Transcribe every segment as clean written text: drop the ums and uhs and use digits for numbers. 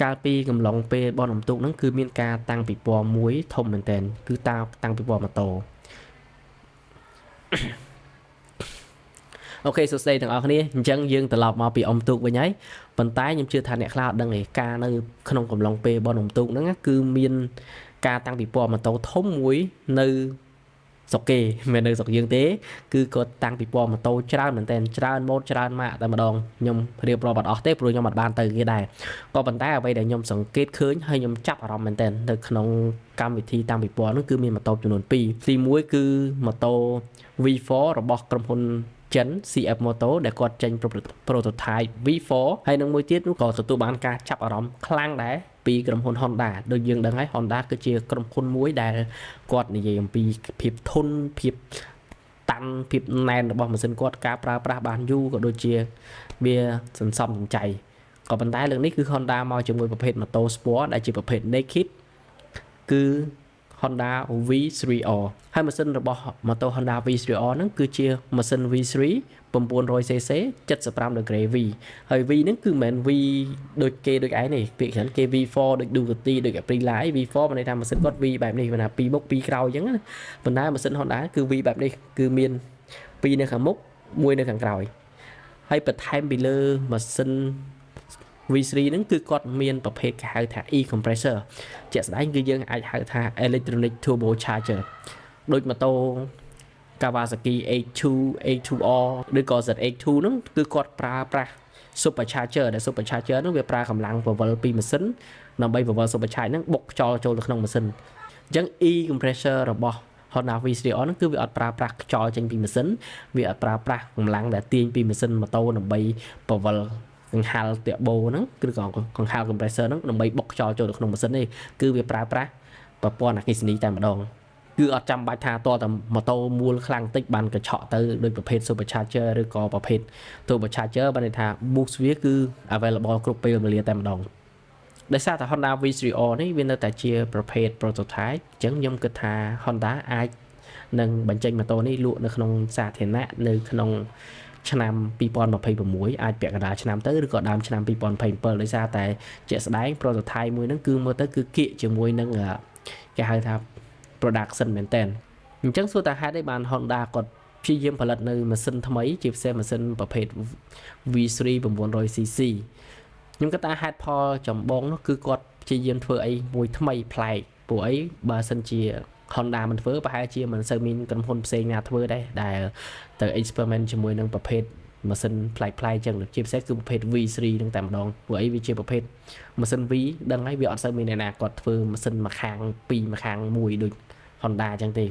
កាលពីកំឡុងពេលបនអុំទូកហ្នឹងគឺមានការតាំងពិព័រណ៍មួយធំមែនទែនគឺតាតាំងពិព័រណ៍ម៉ូតូ OK សួស្តីទាំងអស់គ្នាអញ្ចឹងយើងត្រឡប់មកពីអុំទូកវិញហើយប៉ុន្តែខ្ញុំជឿថាអ្នកខ្លះអត់ដឹងទេការនៅក្នុងកំឡុងពេលបនអុំទូកហ្នឹងគឺមានការតាំងពិព័រណ៍ម៉ូតូធំមួយនៅស្រុកគេមិនមែននៅស្រុកយើងទេគឺគាត់តាំងពិព័រណ៍ម៉ូតូច្រើនមែនទែនច្រើនម៉ូតច្រើនម៉ាកតែម្ដងខ្ញុំរៀបរាប់អត់អស់ទេព្រោះខ្ញុំអត់បានទៅគេដែរក៏ប៉ុន្តែអ្វីដែលខ្ញុំសង្កេតឃើញហើយខ្ញុំចាប់អារម្មណ៍មែនទែននៅក្នុងកម្មវិធីតាំងពិព័រណ៍នោះគឺមានម៉ូតូចំនួន2ទី1គឺម៉ូតូ V4 របស់ក្រុមហ៊ុនចិន CF Moto ដែលគាត់ចេញ prototype V4 ហើយនឹងមួយទៀតនោះក៏ទទួលបានការចាប់អារម្មណ៍ខ្លាំងដែរពីក្រុមហ៊ុន Honda ដូចយើងដឹងហើយ Honda គឺជាក្រុមហ៊ុនមួយដែលគាត់និយាយអំពីភាពធន់ភាពតាន់ភាពណែនរបស់ម៉ាស៊ីនគាត់ការប្រើប្រាស់បានយូរក៏ដូចជាវាសន្សំសំចៃក៏ប៉ុន្តែលើកនេះគឺ Honda មកជាមួយប្រភេទម៉ូតូ Sport ដែលជាប្រភេទ Naked គឺ Honda V3R ហើយម៉ាស៊ីនរបស់ម៉ូតូ Honda V3R ហ្នឹងគឺជាម៉ាស៊ីន V3 900cc 75 degree V ហើយ V ហ្នឹងគឺមិនមែន V ដូចគេដូចឯងទេពាក្យច្រើនគេ V4 ដូច Ducati ដូច Aprilia V4 មានន័យថាម៉ាស៊ីនគាត់ V បែបនេះមានថាពីរមុខពីរក្រោយអញ្ចឹងណាប៉ុន្តែម៉ាស៊ីន Honda គឺ V បែបនេះគឺមានពីរនៅខាងមុខមួយនៅខាងក្រោយហើយបន្ថែមពីលើម៉ាស៊ីន V3 ហ្នឹងគឺគាត់មានប្រភេទគេហៅថា e compressor ជាក់ស្ដែងគឺយើងអាចហៅថា electronic turbo charger ដូចម៉ូតូ Kawasaki H2 H2R ឬក៏ ZX2 ហ្នឹងគឺគាត់ប្រើប្រាស់ super charger ដែល super charger ហ្នឹងវាប្រើកម្លាំងពវិលពីម៉ាស៊ីនដើម្បីពវិល super charge ហ្នឹងបុកខ្យល់ចូលទៅក្នុងម៉ាស៊ីនអញ្ចឹង e compressor របស់ Honda V3R ហ្នឹងគឺវាអត់ប្រើប្រាស់ខ្យល់ចេញពីម៉ាស៊ីនវាអត់ប្រើប្រាស់កម្លាំងដែលទាញពីម៉ាស៊ីនម៉ូតូដើម្បីពវិលកង្ហាល់ turbo ហ្នឹងគឺក៏កង្ហាល់ compressor ហ្នឹងដើម្បីបុកខ្យល់ចូលទៅក្នុងម៉ាស៊ីនទេគឺវាប្រើប្រាស់ប្រព័ន្ធអគ្គិសនីតែម្ដងគឺអត់ចាំបាច់ថាតតែម៉ូតូមួលខ្លាំងតិចបានកញ្ឆក់ទៅដោយប្រភេទ supercharger ឬក៏ប្រភេទ turbo charger បានន័យថា boost វាគឺ available គ្រប់ពេលវេលាតែម្ដងដោយសារតែ Honda V3R នេះវានៅតែជាប្រភេទ prototype អញ្ចឹងខ្ញុំគិតថា Honda អាចនឹងបញ្ចេញម៉ូតូនេះលក់នៅក្នុងសាធារណៈនៅក្នុងឆ្នាំ2026អាចពាក់កណ្ដាលឆ្នាំទៅឬក៏ដើមឆ្នាំ2027ដោយសារតែជាក់ស្ដែង prototype មួយហ្នឹងគឺមើលទៅគឺគៀកជាមួយនឹងគេហៅថា production មែនតើអញ្ចឹងសួរតើហេតុអីបាន Honda គាត់ព្យាយាមផលិតនៅម៉ាស៊ីនថ្មីជាពិសេសម៉ាស៊ីនប្រភេទ V3 900cc ខ្ញុំគិតថាហេតុផលចម្បងនោះគឺគាត់ព្យាយាមធ្វើអីមួយថ្មីប្លែកព្រោះអីបើសិនជា Honda មិនធ្វើប្រហែលជាមិនសូវមានក្រុមហ៊ុនផ្សេងណាធ្វើដែរដែលទៅ experiment ជាមួយនឹងប្រភេទម៉ាស៊ីនប្លែកៗចឹងជាពិសេសគឺប្រភេទ V3 នឹងតែម្ដងព្រោះអីវាជាប្រភេទម៉ាស៊ីន V ដឹងហើយវាអត់សូវមានអ្នកណាគាត់ធ្វើម៉ាស៊ីនមួយខាងពីរមួយខាងមួយដូច Honda ចឹងទេ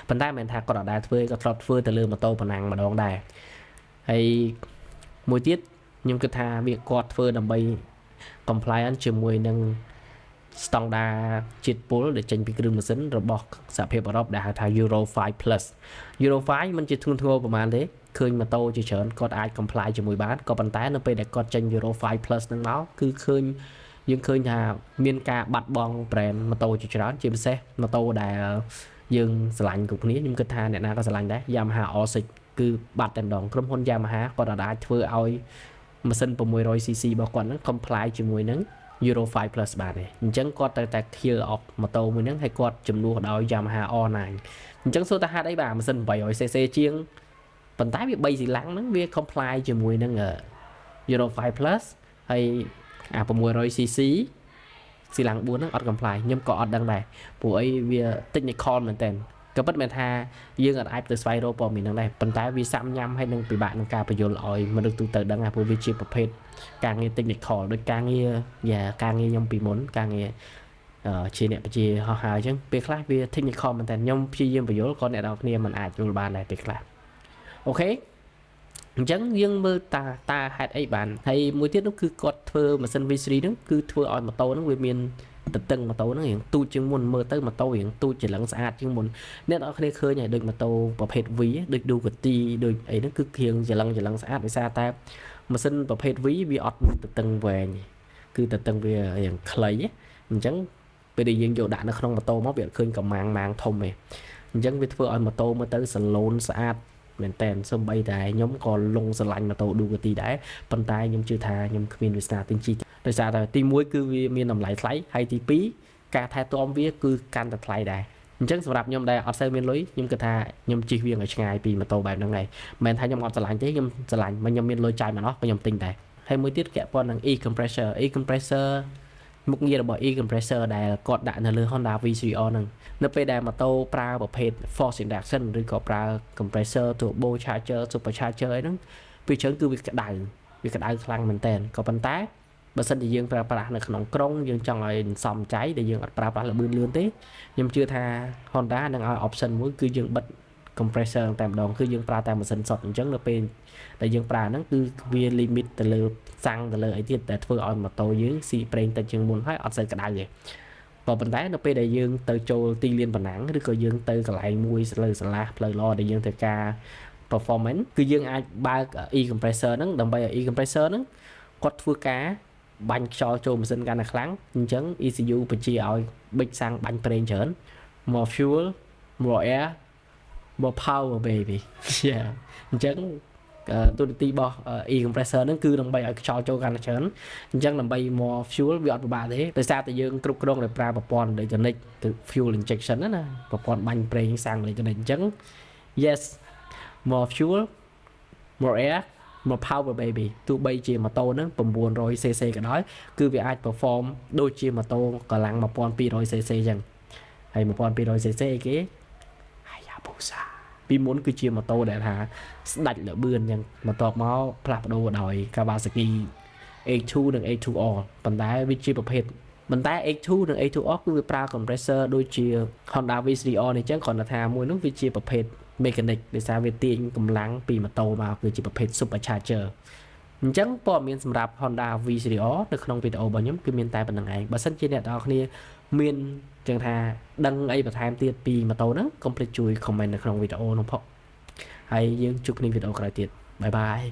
ប៉ុន្តែមិនមែនថាគាត់អត់ដែលធ្វើគាត់ធ្លាប់ធ្វើទៅលើម៉ូតូប៉ុណ្ណាំងម្ដងដែរហើយមួយទៀតខ្ញុំគិតថាវាគាត់ធ្វើដើម្បី compliance ជាមួយនឹងស្តង់ដាជាតិពុលដែលចេញពីគ្រឿងម៉ាស៊ីនរបស់សហភាពអឺរ៉ុបដែលហៅថា Euro 5 Plus Euro 5មិនជាធ្ងន់ធ្ងរប្រហែលទេឃើញម៉ូតូជាច្រើនគាត់អាច comply ជាមួយបានក៏ប៉ុន្តែនៅពេលដែលគាត់ចេញ Euro 5 Plus ហ្នឹងមកគឺឃើញយើងឃើញថាមានការបាត់បង់ brand ម៉ូតូជាច្រើនជាពិសេសម៉ូតូដែលយើងស្រឡាញ់គ្រប់គ្នាខ្ញុំគិតថាអ្នកណាក៏ស្រឡាញ់ដែរ Yamaha R6 គឺបាត់តែម្ដងក្រុមហ៊ុន Yamaha គាត់អាចធ្វើឲ្យម៉ាស៊ីន 600cc របស់គាត់ហ្នឹង comply ជាមួយនឹង Euro 5 Plus បានទេអញ្ចឹងគាត់ត្រូវតែ kill off ម៉ូតូមួយហ្នឹងហើយគាត់ជំនួសដោយ Yamaha R9 អញ្ចឹងសួរថាហេតុអីបាទម៉ាស៊ីន 800cc ជាងប៉ុន្តែវា3ស៊ីឡាំងហ្នឹងវា comply ជាមួយនឹង Euro 5 Plus ហើយអា 600cc ស៊ីឡាំង4ហ្នឹងអត់ comply ខ្ញុំក៏អត់ដឹងដែរព្រោះអីវា technical មែនតើក៏ពិតមែនថាយើងអត់អាចទៅស្វែងរកព័ត៌មានហ្នឹងដែរប៉ុន្តែវាសាំញ៉ាំហើយនឹងពិបាកក្នុងការបញ្យល់ឲ្យមនុស្សទូទៅដឹងណាព្រោះវាជាប្រភេទការងារ technical ដូចការងារយ៉ាការងារខ្ញុំពីមុនការងារជាអ្នកបជាហោះហើរអញ្ចឹងពេលខ្លះវា technical មែនតើខ្ញុំព្យាយាមបញ្យល់ក៏អ្នកនរគ្នាមិនអាចយល់បានដែរពេលខ្លះOK អញ្ចឹងយើងមើលតាតាហេតុអីបានហើយមួយទៀតនោះគឺគាត់ធ្វើម៉ាស៊ីន V3 ហ្នឹងគឺធ្វើឲ្យម៉ូតូហ្នឹងវាមានទទឹងម៉ូតូហ្នឹងរៀងទូចជាងមុនមើលទៅម៉ូតូរៀងទូចច្រឡឹងស្អាតជាងមុនអ្នកនរគ្នាឃើញហើយដូចម៉ូតូប្រភេទ V ដូច Ducati ដូចអីហ្នឹងគឺគ្រៀងច្រឡឹងច្រឡឹងស្អាតដោយសារតែម៉ាស៊ីនប្រភេទ V វាអត់មានទទឹងវែងគឺទទឹងវារៀងខ្លីអញ្ចឹងពេលដែលយើងយកដាក់នៅក្នុងម៉ូតូមកវាអត់ឃើញកម្មាំងម៉ាងធំទេអញ្ចឹងវាធ្វើឲ្យម៉ូតូមើលទៅសាឡូនស្អាត មែនតែនសំបីតែខ្ញុំក៏លងស្រឡាញ់ម៉ូតូ Ducati ដែរប៉ុន្តែខ្ញុំជឿថាខ្ញុំគ្មានវាសនាទិញជិះដោយសារតែទី1គឺវាមានតម្លៃថ្លៃហើយទី2ការថែទាំវាគឺកាន់តែថ្លៃដែរអញ្ចឹងសម្រាប់ខ្ញុំដែលអត់សូវមានលុយខ្ញុំគិតថាខ្ញុំជិះវាឲ្យឆ្ងាយពីម៉ូតូបែបហ្នឹងហើយមិនមែនថាខ្ញុំអត់ស្រឡាញ់ទេខ្ញុំស្រឡាញ់មកខ្ញុំមានលុយចាយមកអស់ក៏ខ្ញុំទិញដែរហើយមួយទៀតពាក់ព័ន្ធនឹង e compressor e compressor មុខងាររបស់ e compressor ដែលគាត់ដាក់នៅលើ Honda V3R ហ្នឹងនៅពេលដែលម៉ូតូប្រើប្រភេទ force induction ឬក៏ប្រើ compressor turbo charger super charger អីហ្នឹងពេលច្រើនគឺវាក្តៅវាក្តៅខ្លាំងមែនតើក៏ប៉ុន្តែបើសិនជាយើងប្រើប្រាស់នៅក្នុងក្រុងយើងចង់ឲ្យសំចៃដែលយើងអត់ប្រើប្រាស់ល្បឿនលឿនទេខ្ញុំជឿថា Honda នឹងឲ្យ option មួយគឺយើងបិទ compressor តែម្ដងគឺយើងប្រើតែម៉ាស៊ីនសុទ្ធអញ្ចឹងនៅពេលដែលយើងប្រើហ្នឹងគឺវា limit ទៅលើសាំងទៅលើអីទៀតដែលធ្វើឲ្យម៉ូតូយើងស៊ីប្រេងតិចជាងមុនហើយអត់សូវក្តៅទេក៏ប៉ុន្តែនៅពេលដែលយើងទៅចូលទីលានប្រណាំងឬក៏យើងទៅកន្លែងមួយលើសាឡាផ្លូវល្អដែលយើងត្រូវការ performance គឺយើងអាចបើក e compressor ហ្នឹងដើម្បីឲ្យ e compressor ហ្នឹងគាត់ធ្វើការបាញ់ខ្យល់ចូលម៉ាស៊ីនកាន់តែខ្លាំងអញ្ចឹង ECU បញ្ជាឲ្យបិចសាំងបាញ់ប្រេងច្រើន more fuel, more air, more power, baby, yeah. អញ្ចឹងទូនាទីរបស់ e compressor ហ្នឹងគឺដើម្បីឲ្យខ្យល់ចូលកាន់តែច្រើនអញ្ចឹងដើម្បី more fuel វាអត់ពិបាកទេដោយសារតែយើងគ្រប់គ្រងដោយប្រើប្រព័ន្ធ electronic គឺ fuel injection ណាប្រព័ន្ធបាញ់ប្រេងសាំង electronic អញ្ចឹង yes, more fuel, more air, more power, baby. ទោះបីជាម៉ូតូហ្នឹង 900 cc ក៏ដោយគឺវាអាច perform ដូចជាម៉ូតូកម្លាំង 1200 cc អញ្ចឹងហើយ 1200 cc អីគេ Hayabusa ពីមុនគឺជាម៉ូតូដែលថាស្ដាច់លបឿនអញ្ចឹងបន្ទាប់មកផ្លាស់ប្ដូរដោយ Kawasaki H2 និង H2R ប៉ុន្តែវាជាប្រភេទប៉ុន្តែ H2 និង H2R គឺវាប្រើ compressor ដូចជា Honda V3R នេះអញ្ចឹងគ្រាន់តែថាមួយនោះវាជាប្រភេទ mechanic ដោយសារវាទាញកម្លាំងពីម៉ូតូមកគឺជាប្រភេទ supercharger អញ្ចឹងព័ត៌មានសម្រាប់ Honda V3R នៅក្នុងវីដេអូរបស់ខ្ញុំគឺមានតែប៉ុណ្្នឹងឯងបើសិនជាអ្នកទាំងអស់គ្នាមានចឹងថាដឹងអីបន្ថែមទៀតពីម៉ូតូហ្នឹងកុំភ្លេចជួយ comment នៅក្នុងវីដេអូនោះផងហើយយើងជួបគ្នាវីដេអូក្រោយទៀត bye bye.